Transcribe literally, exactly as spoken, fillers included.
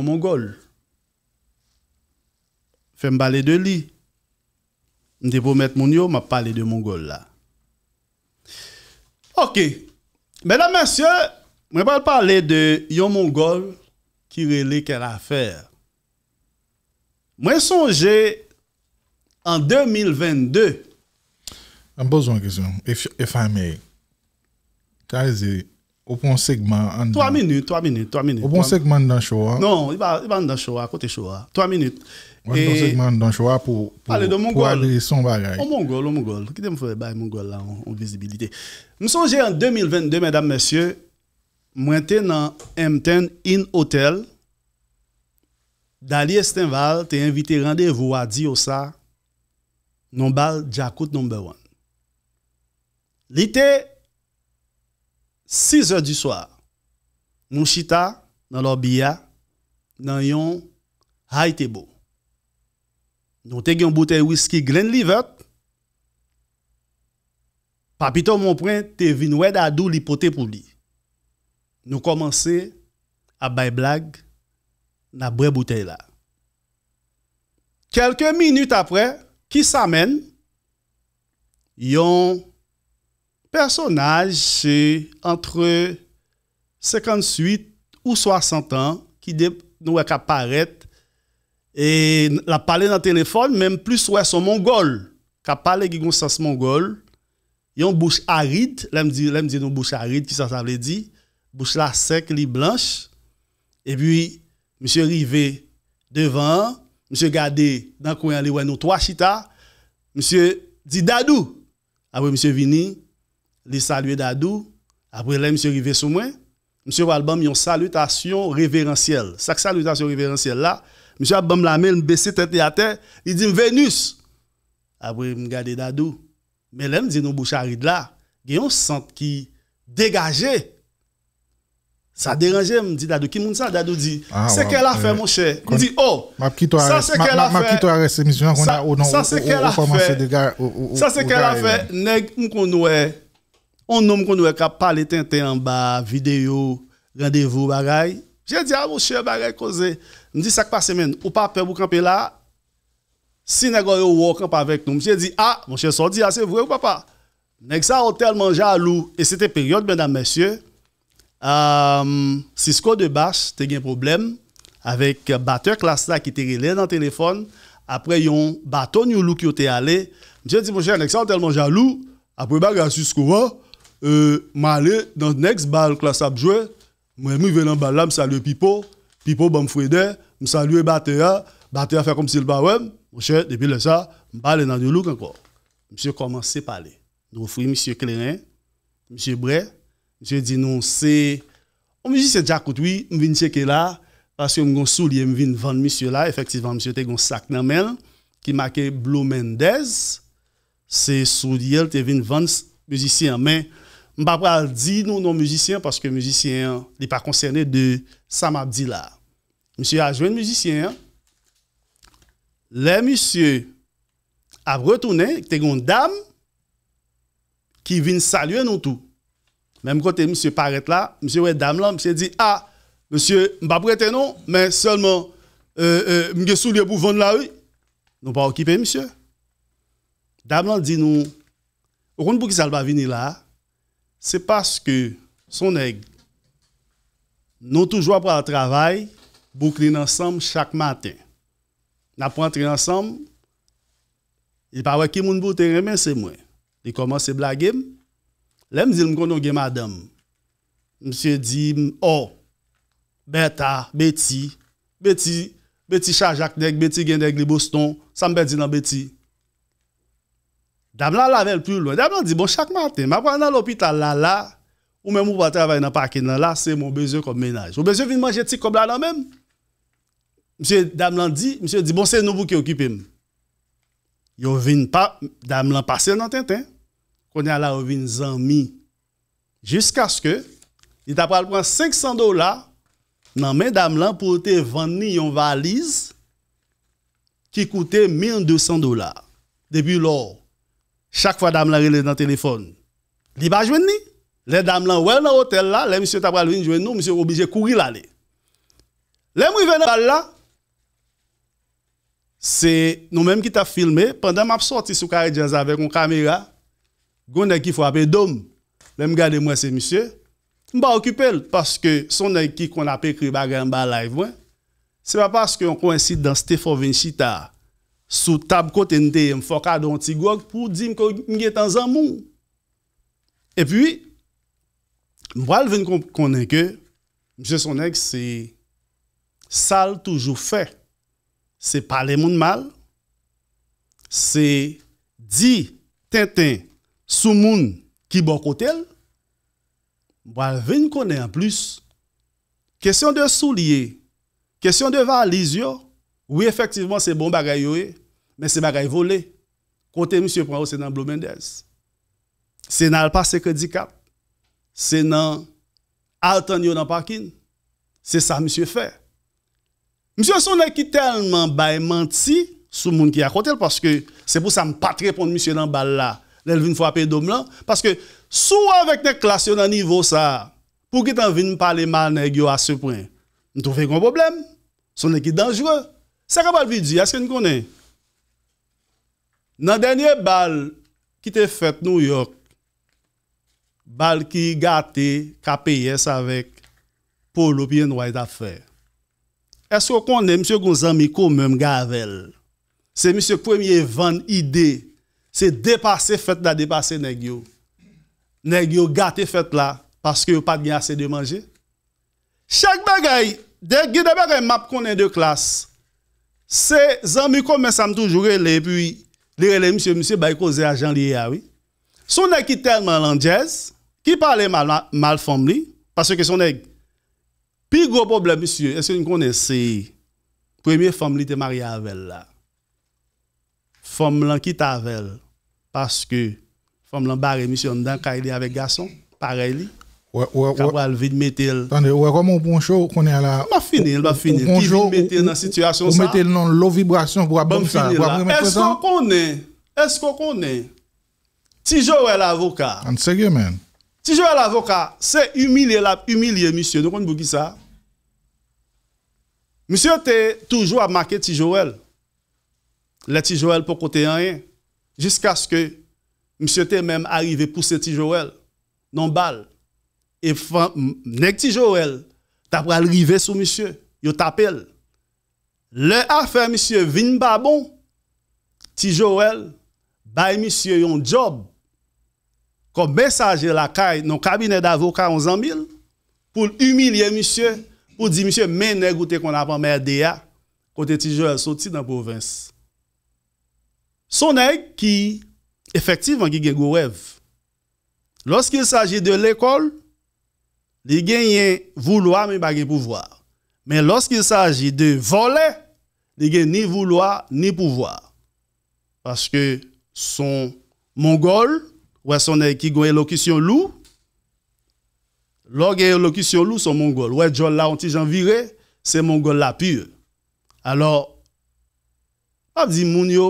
Mongòl. Fè m pale de li. M te pwomèt moun yo, m ap pale de Mongòl la. Ok. Medam, mesye, mwen pral pale de yon Mongòl ki rele Kè Lafè. Mwen sonje an de mil venn de. An poze yon kesyon. If, if I may. Sa vle di, ou pran segman anndan. Twa minit, twa minit, twa minit. Ou pran segman anndan show a. Non, li pa, li pa anndan show a, kote show a. Twa minit. Ou pran segman anndan show a pou, pou, pou adrese yon bagay. On Mongòl, on Mongòl. Kite m fè bay Mongòl la yon, yon vizibilite. M sonje an de mil venn de, medam, mesye, mwen te nan Hampton Inn Hotel. Dali Estenval te envite randevou a Diosa nan bal Djakout Number One. Li te sizè di swa. Nou chita nan lòbi a nan yon high table. Nou te gen yon boutèy wiski Glenlivet. Papito Monpwen te vin wè Dadou, li pote pou li. Nou kòmanse ap bay blag, n ap bwè boutèy la. Kèlke minit apre, ki sa menn? Yon pèsonaj, se antre senkantuit ou swasant an, ki de, nou wè k ap parèt, e l ap pale nan telefòn, men m plis wè s on Mongòl k ap pale ki gon sans Mongòl, yon bouch arid, lè m di, lè m di nou bouch arid, kisa sa vle di? Bouch la sèk, li blanch, epi misye rive devan an, misye gade nan kwen an, li wè nou twa chita, misye di, Dadou! Apre misye vini, li salye Dadou. Apre lè misye rive sou mwen, misye pral ban m yon salitasyon reveransyèl. Sa k salitasyon reveransyèl la? Misye ap ban m lamen, m bese tèt li atè, li di m, Venus! Apre m gade Dadou. Men lè m di nou bouch arid la, gen yon sant ki degaje. Sa deranje m, m di Dadou, ki moun sa? Dadou di, se Kè Lafè, monchè. M di, oh, sa se Kè Lafè. M ap kite w arete emisyon an, kounye a ou non, ou, ou, ou kòmanse dega, ou, ou, ou, sa se Kè Lafè, nèg m konn wè, on nonm m konn wè k ap pale tenten anba videyo, randevou, bagay. Misye di, a, monchè, bagay koze. M di, sa k pase, menn? Ou pa pè pou kanpe la? Si nèg yo wè w kanpe avèk nou, misye di, a, monchè, sa w di a, se vre wi, papa. Nèg sa yo tèlman jalou, e se te peryòd, medam, mesye, Cisco Debache te gen pwoblèm avèk batè Klass la ki te rele nan telefòn. Apre yon bato New Look yo te ale, misye di, monchè, nèg sa yo tèlman jalou, apre bagay Cisco a, m ale nan next bal Klass ap jwe, mwen, m rive nan bal la, m salye Pipo, Pipo ban m fredè, m salye batè a, batè a fè kòmsi l pa wè m, monchè, depi lè sa, m pa ale nan New Look ankò. Misye kòmanse pale. Nou ofri misye kleren, misye bwè. Misye di nou se yon mizisyen djakout wi, m vin tcheke la, paske m gon soulye m vin vann misye la. Efektivman, misye te gon sak nan men l ki make Blue Mendez. Se soulye l te vin vann mizisyen an. Men, m pa pral di nou non mizisyen an, paske mizisyen an, li pa konsène de sa m ap di la. Misye al jwenn mizisyen an. Lè misye ap retounen, te gon dam ki vin salye nou tou. Menm kote misye parèt la, misye wè dam lan, misye di, a, mesye, m p ap rete non, men sèlman, m gen soulye pou vann la wi. Nou pa okipe misye. Dam lan di nou, ou konn poukisa l pa vini la a? Se paske s on nèg, nou toujou ap pral travay Brooklyn ansanm chak maten. N ap rantre ansanm, li pa wè ki moun pou te renmen, se mwen. Li kòmanse blage m. Lè m di l m konnen w gen madanm, misye di m, o, Bèta, Beti, Beti, Beti chaje ak nèg, Beti gen nèg li Boston, sa m pèdi nan Beti? Dam la al avè l pi lwen. Dam lan di, bon, chak maten, m ap pral nan lopital la, la, ou menm ou pral travay nan pakin nan la, se mwen w bezwen kòm mennaj. Ou bezwen vin manje ti kòb la nan men m? Misye, dam lan di, misye di, bon, se nou pou ki okipe m. Yo vin pa, dam lan pase nan tenten. Kounye a la, yo vin zanmi. Jiskaske li ta pral pran senk san dola nan men dam lan pou l te vann li yon valiz ki koute mil de san dola. Depi lò, chak fwa dam lan rele nan telefòn, li pa jwenn li. Lè dam lan wè l nan otèl la, lè misye ta pral vin jwenn nou, misye oblije kouri l ale. Lè m rive nan bal la, se nou menm ki t ap filme. Pandan m ap sòti sou Kare Djaz avèk yon kamera, gon nèg ki frape do m. Lè m gade, m wè se misye. M pa okipe l, paske se yon nèg ki konn ap ekri bagay anba live mwen. Se pa paske yon koyensidans te fè w vin chita sou tab kote n te ye, m fè w kado yon ti gwòg pou w di m ke m gentan zanmi w. Epi, m pral vin kon- konnen ke misye se yon nèg, se sa l toujou fè. Se pale moun mal, se di tenten sou moun ki bò kote l. M pral vin konnen anplis. Kesyon de soulye, kesyon de valiz yo, wi, efektivman, se bon bagay yo ye, men se bagay vole. Kote misye pran yo, se nan Blue Mendez. Se nan al pase Kredi Kat. Se nan al tann yo nan pakin. Se sa misye fè. Misye se yon nèg ki tèlman bay manti sou moun ki akote l, paske se pou sa m pa t reponn misye nan bal la, lè l vin frape do m lan, paske si w avèk nèg klas yo nan nivo sa a, pou w gentan vin pale mal nèg yo a se pwen, m twouve gen yon pwoblèm. Se yon nèg ki danjere. Sa k ap al vin di, èske n konnen? Nan dènye bal ki te fèt Nouyòk, bal ki gate K P S avèk Polo Pye Nwa t ap fè. Èske w konnen misye gon zanmi komen m gen avè l? Se misye k premye vann ide. Se depase fèt la, depase nèg yo. Nèg yo gate fèt la paske yo pa t gen ase de manje. Chak bagay, de, gen de bagay m ap konnen de klas. Se zanmi komen sa m toujou rele, epi li rele misye, misye bay koze a jan li ye a, wi. Se yon nèg ki tèlman landjèz, ki pale mal, mal fanm li, paske se yon nèg, pi gwo pwoblèm misye, èske n konnen se premye fanm li te marye avè l la? Fanm lan kite avè l, paske fanm lan bare misye anndan kay li avèk gason parèy li. Wè, wè, wè. Ka pral vin mete l. Tande, wè kòman w pran cho kounye a la. M ap fini, m ap fini. Ki vin mete l nan sitiyasyon sa. Ou mete l nan lo vibrasyon pou ap ban m sa, pou ap remet sa. Èske w konnen, èske w konnen Ti Joel avoka? An serye, man. Ti Joel avoka, se imilye l ap imilye misye. Nou konn poukisa? Misye te toujou ap make Ti Joel. Lè Ti Joel poko te anyen, jiskaske misye te menm arive pouse Ti Joel nan bal. E fan- m- nèg Ti Joel ta pral rive sou misye, yo tape l. Lè afè misye vin pa bon, Ti Joel bay misye yon djòb kòm mesaje lakay nan kabinè davoka yon zanmi l, pou l imilye misye, pou di misye, men nèg ou te konn ap anmède a, kote Ti Joel soti nan pwovens. Se yon nèg ki, efektivman, ki gen gwo rèv. Lorsqu'il s'agit de lekòl, li genyen voulwa, men li pa gen pouvwa. Men lorsqu'il s'agit de vòlè, li gen ni voulwa, ni pouvwa. Paske se yon mongòl, wè se yon nèg ki gen elokisyon lou. Lè w gen elokisyon lou, se yon mongòl. Wè djòl la yon ti jan vire, se mongòl la pur. Alò, m ap di moun yo,